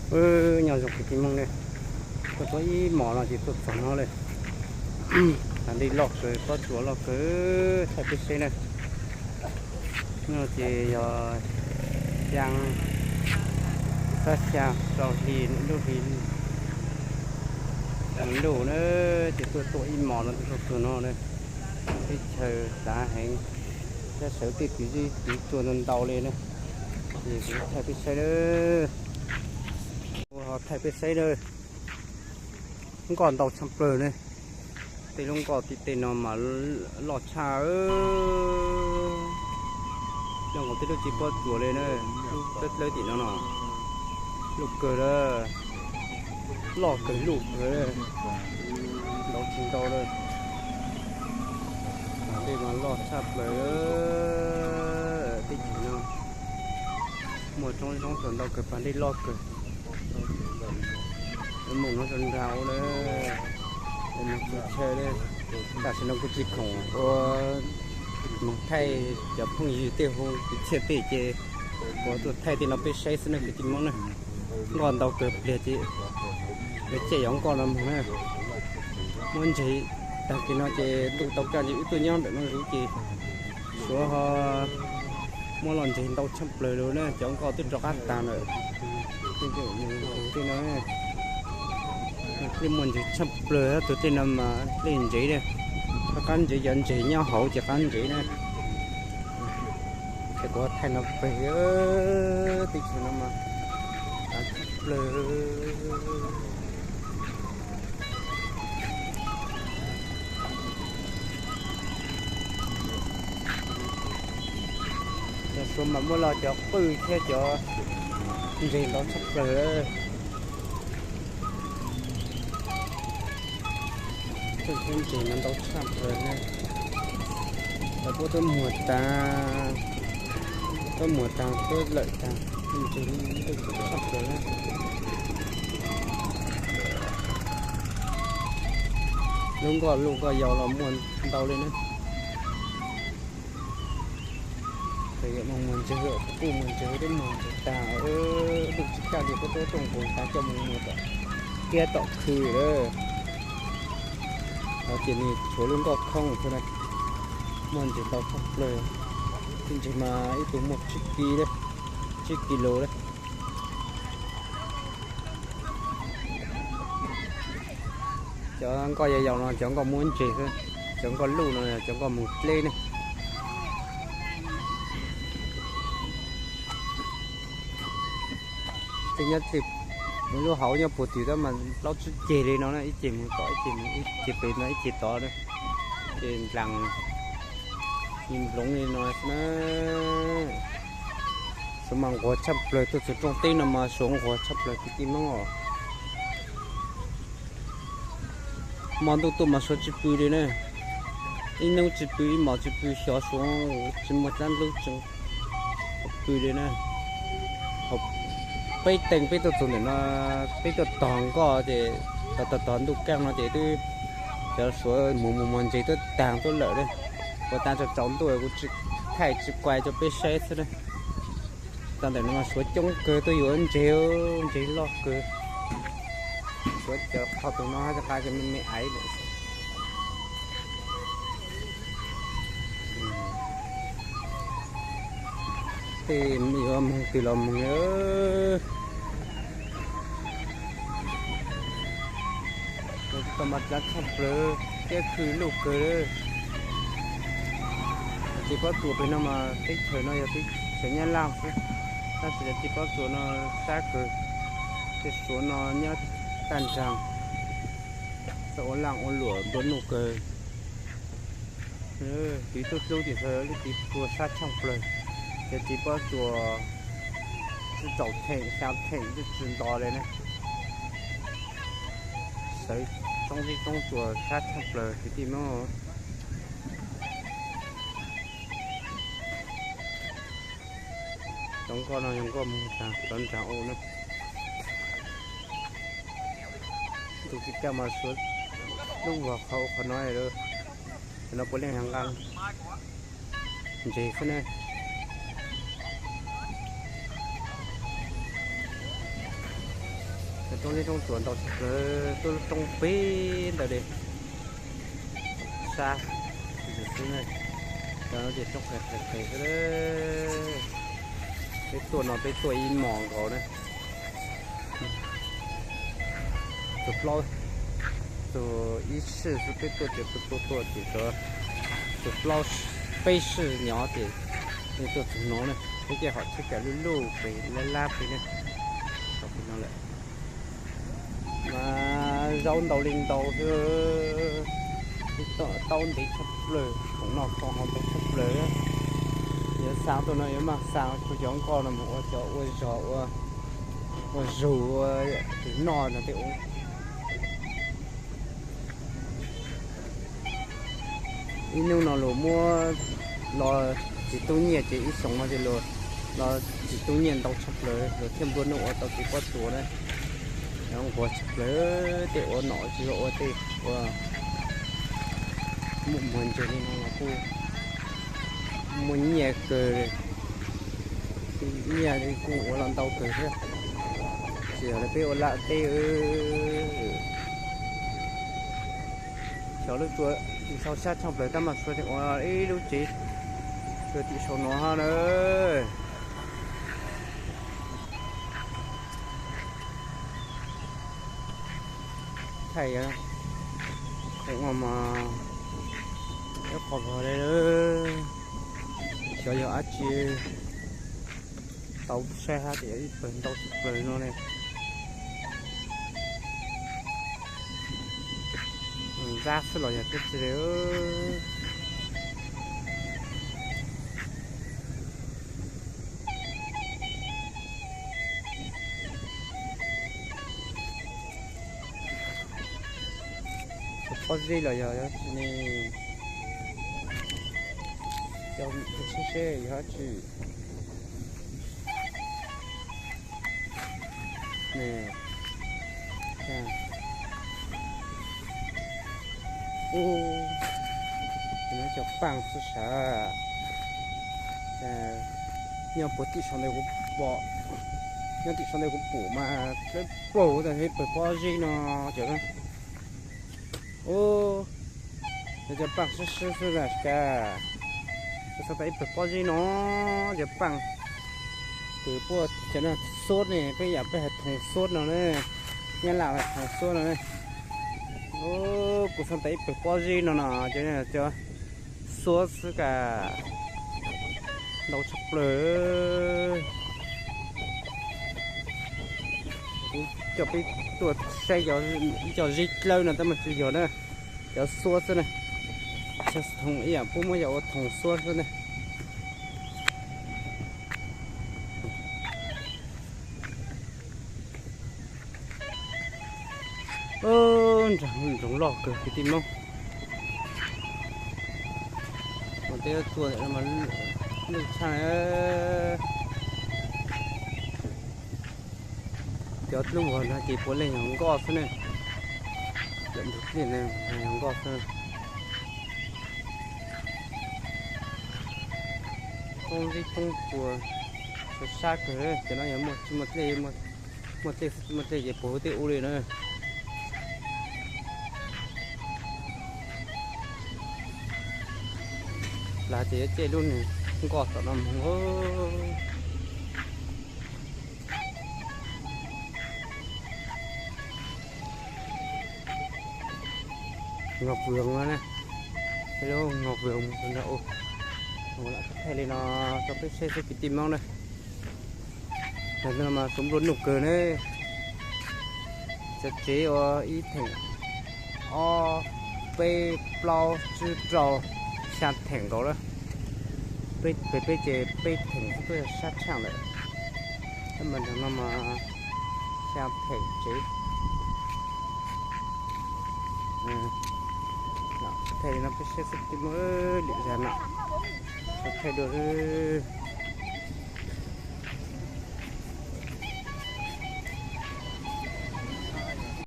Nyob zoo kwv tij Hmoob ne, tuaj txog ib hmos no ces tuaj txog no lawm. Pas dej loj kawg, pob tsuas loj kawg, thaij peb saib na. No ces yog xya, xab xya rau hli, lub hli, lub na, ces tuaj txog ib hmos no tuaj txog no na. Teb chaws dav heev, sab sawv tej kwv tij kwv tsuag ntau ntau li na. Ces kuv thaij peb saib na. Ho thaij peb saib na. Nkoj ntau tshaj plaws ne. Tej lub nkoj tim tej no mas loj tshaj. Loj nkaus tej lub txiv pob tsuas li na. Lub dawb dawb tim no no, luj kawg lawm, loj kawg luj kawg, ntau tsis ntau lawm. Tej mas loj tshaj plaws. Teb chaws no muaj roob zoo tsuas ntau kawg, pas dej loj kawg. Moog no rau nraud lawm, moog txhua chaw li. Tam sim no kuv tsis khoom ua, moog thaij cov phooj ywg tej hu kwv txhiaj tej ces kuv tuaj thaij tej no peb saib xwb na kwv tij Hmoob na. Nkoj ntau kawg pliag ces lawv caij cov nkoj no moog na. Muab ntseg tag kis no ces ntuj tau kaj ces wb tuaj nyob ntawm no zuv ces suav ho muab los ntseg ntau tshaj plaws lawm na, cov nkoj twb rov qab tag lawm. Tej no dlej muaj ntseg tshaj plaws, tus dlej no mas dlej ntsev na. Qab ntsev, cov ntsev nyob hauv ces qab ntsev na. Ces kuv thaij no pem, teb chaws no mas tshaj plaws. Cov suav mas muaj los cov qwj thiab cov ntseg ntau tshaj plaws. Tej thiab ntseg no ntau tshaj plaws na. Cov puab tuab muag tas, tuab muag tas tuab lawm tas, ntseg ntau tshaj plaws na. Lub nkoj luj nkoj yau los muaj ntau li na. Mus ntseg, kuj mus ntseg, twb mus ntseg tag, luj tsis kaj li, puab tuab rooj nqus tas coj mus muag tom kiab tom khw lawm. Ces nws tshuav lub nkoj khoob xwb na. Muaj ntseg ntau tshaj plaws, tej ntseg mas ib tug muaj tsib kis, tsib kis lus lawm. Cov nkoj yau yau no cov nkoj muaj ntseg xwb, cov nkoj luj no cov nkoj mus dleb ne. Tej nyob tej lub hauv nyob puag twg tab mas plaub tsib ceg li no na, ib ceg mus tod, ib ceg mus, ib ceg pem no, ib ceg tod na. Ces ndlaas nploov li no na. Suav mas nquag tshaj plaws, tuaj txug rooj teb no mas suav nquag tshaj plaws kwv tij Hmoob os. Hmo ntuj tuaj mas suav tsis pw li na. Ib hnub tsis pw, ib hmos tsis pw, xyov suav tsis muaj dlaab ntub tsees pw li na. Peb teeg peb tuaj txug ntawm no, peb tuaj tog nkoj ces tog tog tog ntuj kaaj no ces twb cov suav mus mus muag ntseg twb taag tuaj lawm na. Ua taag tsaus tsaus ntuj kuv tsis thaij tsis kuaj rau peb saib xwb na. Tog ntawm no mas suav coob kawg tuaj yuav ntseg, ntseg loj kawg. Suav cov qhov tug no hab cov qab cov me me aiv lawm. Tej yuav moog twg los moog. Tau mas dlav tshaj plawg, kiab khw luj kawg. Txiv pob tsuas pem no mas teb chaws no yog teb chaws Nyab Laj xwb, tab sis txiv pob tsuas no sab kawg. Tej suav no nyob tag nrho, txawj ua laaj ua luam nplua nuj kawg. Txiv tub hlub tim lub txiv tua sab tshaj plawg, ces txiv pob tsuas txaus theem xya theem twb tsis nto li ne. Sawv tsob zeb tsob tsuas sab tshaj plawg kwv tij Hmoob. Cov nkoj no yog nkoj moog taag rov nraag ua na. Tus tsis kaj mas suav lub vag qhov ua qhov no, no puav leej yog nqaa ntseg xwb na. Roob zeb roob tsuas ntau tshaj plaws, tuaj lub roob pem ntawd li. Sab xwb na, cov no ces roob qes qes qes xwb. Peb tuaj no peb tuaj ib hmos nkaus na. Tus plaub, tus ib sij xwb peb tuaj ces tus tuaj tuaj ces tus plaub peb sij nyob ces tuaj txog no na. Peb ces hom tsheb cav luj luj pem lab lab pem na, tau pem no lawm. Mas zaub ntau li ntau xwb, taub ntev tshaj plaws, khoom noj khoom haus ntau tshaj plaws. Yuav xa tuaj no yuav maj xa tsuas cov nkoj no mus ua cov ua zog ua, ua zug ua, tus noj no tej ua. Ib hnub no luag muab los tsis tu nyiaj ces ib xyoos no ces luag los tsis tu nyiaj ntau tshaj plaws, luag thiaj nplua nuj ua tau kev pob tsuas na. Nquag tshaj plaws, tej ua nom tsis ua tej ua muaj muag ntses li no los kuj muaj nyiaj kawg, nyiaj kuj ua los ntau kawg thiab. Tsis yog li peb ua laj teb. Xyov lub tsuas sau sab tshaj plaws tab mas tsuas ua ib lub tsev, tsuas tim saum no na. Thaij khoom mas ib qho vog li, xyov yog dab tsi tau saib hab tias ib pawg ntau tshaj plaws no ne. Zab xwb los yog dab tsi li. Pob zeb los yog dab tsi ne, cov tsheb seb yog dab tsi. Ub, cov paaj xwb sav. Nyob puag tim saum ntawd kuv pom, nyob tim saum ntawd kuv pum mas dawb paug tas ib pawg pob zeb no cov. Ub, cov paaj sib sib xwb na, kuv xav tas ib pawg pob zeb no, cov paaj, tus puab cov no xuab ne, peb yam peb hais thoom xuab no na, nyab laj hais thoom xuab no na. Ub, kuv xav tas ib pawg pob zeb no no, cov xuab xwb kas, ntau tshaj plaws. Kuv coj peb tuaj saib cov zeb dlawb no tab mas tsis yog na, cov xuab xwb na. Thoom ib yam puab muab yog ua thoom xuab xwb na. Nroog loj kawg kwv tij Moob. Ua teb tuaj ntawm no mas luj tshaj. Cov dlub vog no ces puav leej yog nkoj xwb ne. Lawm ntug dlej no yog nkoj xwb. Poob zeb poob tsuas, sab sab kawg. Cov no yog muaj tsis muaj dlej, muaj dlej xwb tsis muaj dlej ces puas hu tej ub li na. Las ces yuav caij lub nws nkoj tom no mus. Ngog vwg no na, lub ngog vwg mus no. Lam thaij li no rau peb saib xwb kwv tij Moob na. Ntawm no mas tsuas nplua nuj kawg ne. Cov tsev ua ib theem, ob, peb, plaub, tsib, rau, xya theem nkaus lawm. Peb, peb ces peb theem xwb twb yog sab tsheej lawm. Tab mas ntawm no mas xya theem tsev. Thaij li no peb saib xwb kwv tij Moob, lwm zag no thaij dua xwb.